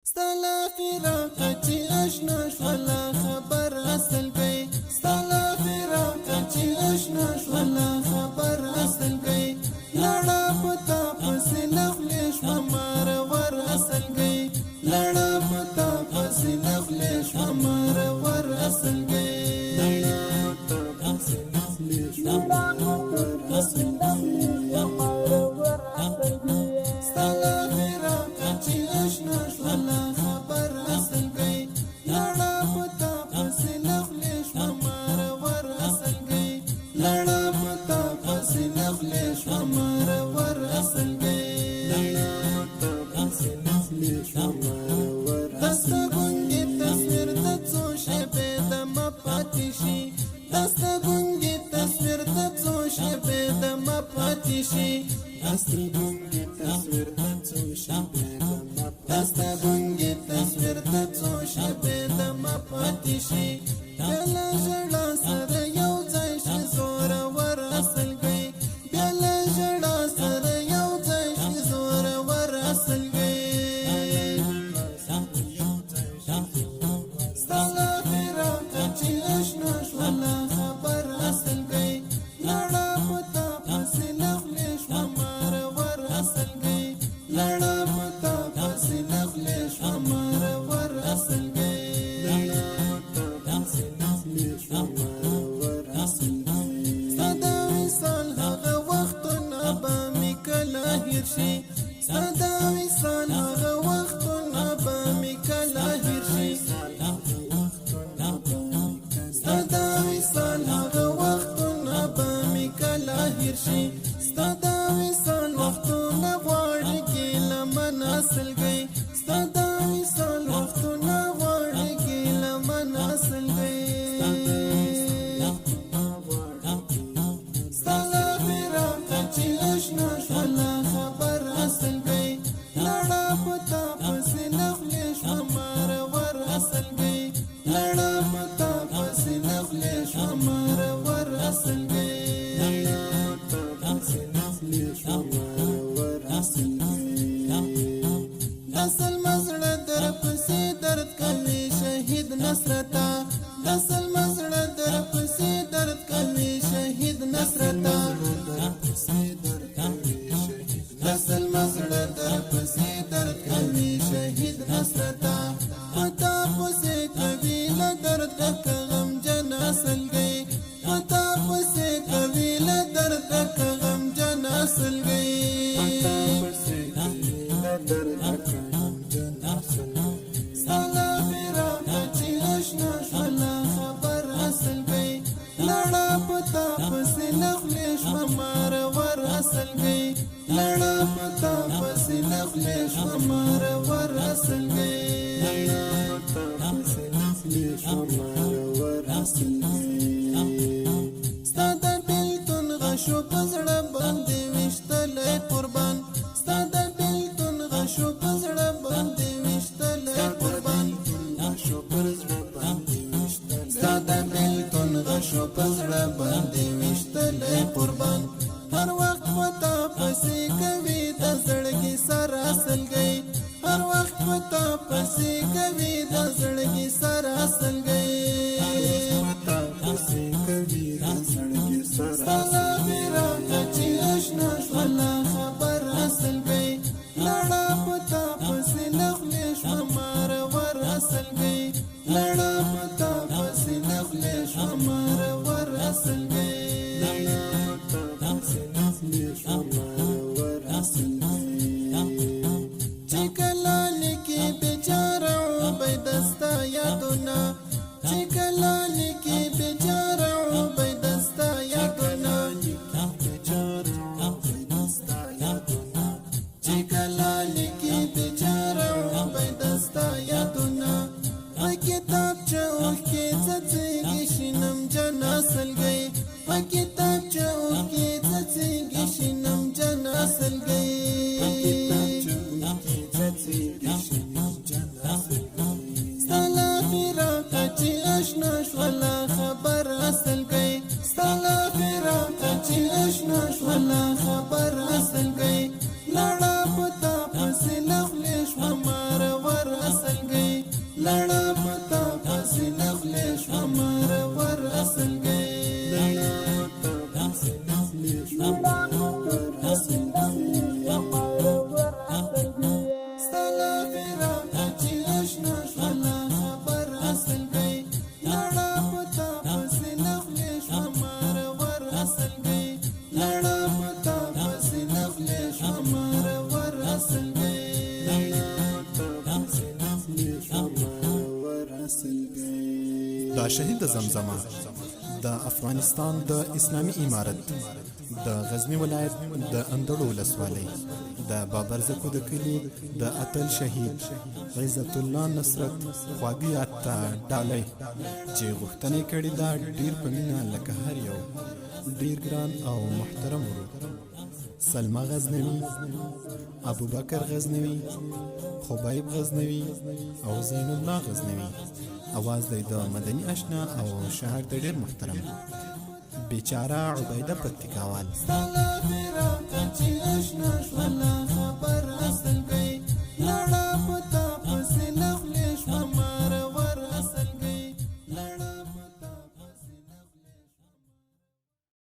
ستا له فراقه چې اشنا شوله خبر اصل گئی، ستا له فراقه چې اشنا شوله خبر اصل گئی، لړه پتا پسې له خولې شوه مار ور اصل گئی، لړه پتا پسې له خولې شوه مار ور اصل گئی، لړه پتا پسې له خولې شوه مار ور اصل گئی. ستا له فراقه چې اشنا شوله خبر اصل گئی، لړه پتا پسې له خولې شوه مار ور اصل گئی، لړه پتا پسې له خولې شوه مار ور اصل گئی، لړه پتا پسې له خولې شوه مار ور. دسته ګونګي تصویر د څو شېبې د ما پاتې شي، دسته ګونګي تصویر د څو شېبې د ما پاتې شي، دسته ګونګي تصویر د څو شېبې د ما، دسته ګونګي تصویر د څو شېبې د ما پاتې شي، بیا له ژړا سره یو ځای شي زور ور اصل گئی، بیا له ژړا سره یو ځای شي زور ور اصل گئی. ستا له فراقه چې اشنا شوله خبر اصل گئی، لړه پتا پسې له خولې شوه مار ور اصل گئی، لړه پتا پسې له خولې شوه مار ور اصل گئی، لړه پتا پسې له خولې شوه مار ور اصل گئی. ستا د وصال هغه وختونه به مې کله هېر شي، ستا د وصال هغه وختونه به مې کله هېر شي، ستا د وصال هغه وختونه به مې کله هېر شي، ستا د وصال وختونه غواړي ګیله من اصل گئی، ستا د وصال وختونه غواړي ګیله من اصل گئی. ستا له فراقه چې اشنا شوله خبر اصل گئی، لړه پتا پسې له خولې شوه مار ور اصل گئی، لړه پتا پسې له خولې شوه مار ور اصل گئی، لړه پتا پسې له خولې شوه مار ور اصل گئی. دسل مزړه در پسې درد کوي شهید نصرتا، دسل مزړه در پسې درد کوي شهید نصرتا، دسل مزړه در پسې درد کوي شهید نصرتا، پتا پسې کوي له درد ډک غم جن اصل گئی، پتا پسې کوي له درد ډک غم جن اصل گئی. پتا پسې کوي له درد ډک غم جن اصل گئی. ستا له فراقه چې اشنا شوله خبر اصل گئی، لړه پتا پسې له خولې شوه مار ور اصل گئی، لړه پتا پسې له خولې شوه مار ور اصل گئی، لړه پتا پسې له خولې شوه مار ور اصل گئی. ستا د بیلتون غشو په زړه باندې ویشتلی قربان، ستا د بیلتون غشو په زړه باندې ویشتلی قربان، غشو پر زړه باندې ویشتلی، ستا د بیلتون غشو په زړه باندې ویشتلی قربان، هر وخت پتا پسې کوي د زړګي سره اصل گئی، هر وخت پتا پسې کوي د زړګي سره اصل گئی. پتا پسې کوي د زړګي سره ستا له فراقه چې اشنا شوله خبر اصل گئی، لړه پتا پسې له خولې شوه مار ور اصل گئی، لړه پتا پسې له خولې شوه مار ور اصل گئی، لړه پتا پسې له خولې شوه مار ور اصل گئی. چې کله لیکي بیچاره عبید ستا یادونه، لړه پتا پسې نخلې شوه مرور اصلګۍ، لړه پتا پسې نخلې شوه مرور اصلګۍ. ستا له فراقه چې اشنا شوله خبر اصلګۍ، لړه پتا پسې نخلې شوه مرور اصلګۍ، لړه پتا پسې نخلې شوه مرور اصلګۍ. لړه پتا پسې نخلې شوه مرور اصلګۍ. دا شهید زمزمه د افغانستان د اسلامي امارت د غزنی ولایت د اندړو ولسوالۍ د بابرزکو د کلي د اتل شهید عزت الله نصرت خواږه یاد ته ډالۍ، چې غوښتنه یې کړې ده ډیر په مینه لکه هر یو ډیر ګران او محترم ورور سلمه غزنوي، ابوبکر غزنوي، خبیب غزنوي او زین الله غزنوي. اواز دی د مدني اشنا او شهر د ډیر محترم بیچاره عبیده پکتیکاوال. ستا له فراقه چې اشنا شوله